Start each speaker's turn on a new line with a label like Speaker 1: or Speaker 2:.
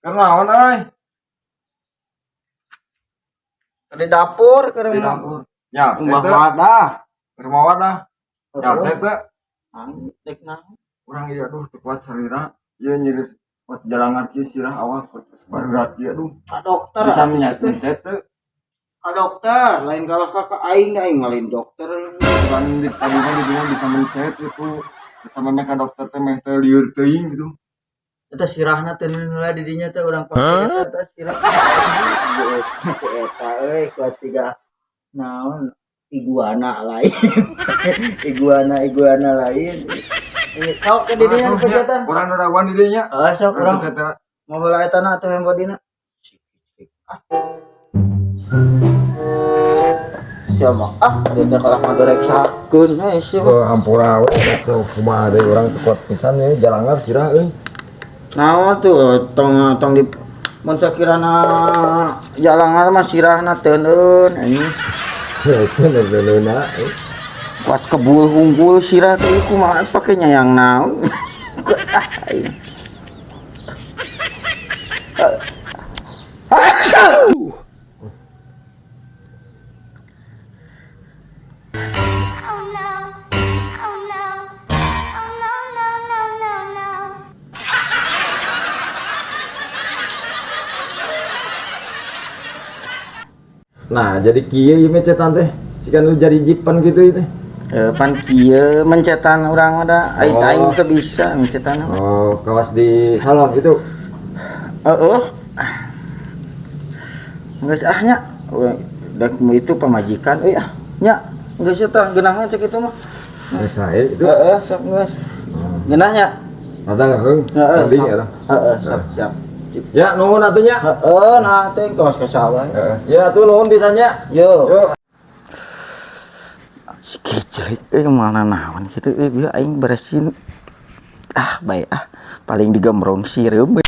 Speaker 1: Keur naon euy?
Speaker 2: Di dapur keur
Speaker 1: Di dapur. Ya,
Speaker 2: Mbah
Speaker 1: teu.
Speaker 2: Wadah.
Speaker 1: Keur mawadah. Ya, saya teu.
Speaker 2: Dek naon?
Speaker 1: Urang ieu aduh teu kuat salira. Ieu nyeri kuat jalangan kieu sirah awak kuat barurat kieu aduh.
Speaker 2: Ka dokter.
Speaker 1: Bisa
Speaker 2: Atuh
Speaker 1: mencet teu.
Speaker 2: Ka dokter, lain kalau ka aing, aing mah lain dokter.
Speaker 1: Bukan di tabungan di dinya bisa mencet itu. Bisa memeh ka dokter teh meh teu lieur teuing gitu.
Speaker 2: Eta sirahna teh heula di dinya teh urang pake eta sirah. Si eta euy kuat tiga naon iguana lain. Iguana iguana lain. Ini sok ke di dinya dipencetan.
Speaker 1: Urang nu raguan di dinya.
Speaker 2: Ah sok urang
Speaker 1: Pencet teh.
Speaker 2: mobil eta na atuh handphone. Siapa ah dia teh kalah ngadoreksakeun heuh sia.
Speaker 1: Oh, hampura we atuh kumaha deui urang teu kuat pisan we jalangan sirah euy.
Speaker 2: Naon tuh tong tong di mun sakirana jalangan mah sirahna teuneun anjing.
Speaker 1: Heuh, cenah.
Speaker 2: Kuat kebul unggul sirah teh kumaha pake nyayang naon. Ah, aing.
Speaker 3: Oh no. Oh no. Oh no, no, no, no, no.
Speaker 1: Nah, jadi kieu ieu mencetan teh. Siga nu jadi jipan gitu itu.
Speaker 2: Eh, pan kieu mencetan urang mah da aing.
Speaker 1: Oh.
Speaker 2: Aing teu bisa mencetan mah.
Speaker 1: Oh, kawas di salon gitu.
Speaker 2: Heeh. Geus ah nya. Dek itu pamajikan euy ah. Nya, geus eta geunahna cek itu mah.
Speaker 1: Geus sae itu.
Speaker 2: Heeh, sok geus. Geunah nya.
Speaker 1: Ada heung.
Speaker 2: Heeh.
Speaker 1: Penting
Speaker 2: Sok.
Speaker 1: ya.
Speaker 2: Heeh, sok siap.
Speaker 1: Ya, nuhun atuh nya.
Speaker 2: Heeh, nah teh kawas ka sawah.
Speaker 1: Heeh. Ya atuh nuhun pisan nya.
Speaker 2: Yo.
Speaker 1: Yo.
Speaker 2: Si kecelik euy mana naon kitu euy bieu aing beresin. Ah, bae ah. Paling digembrong sireum.